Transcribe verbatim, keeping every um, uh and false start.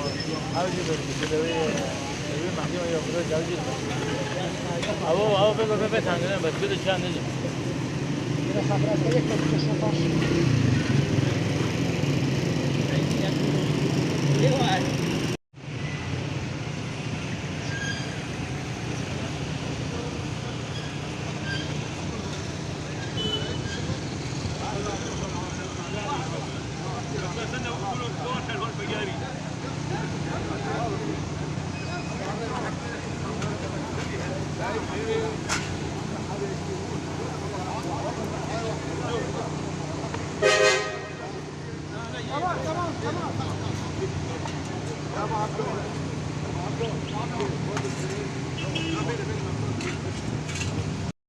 Ew jî bi, bi dewê, dewê Mehdî ya xwe da ew jî. Ew, ew bê, bê, bê, bê tengine, bes bide çend jî.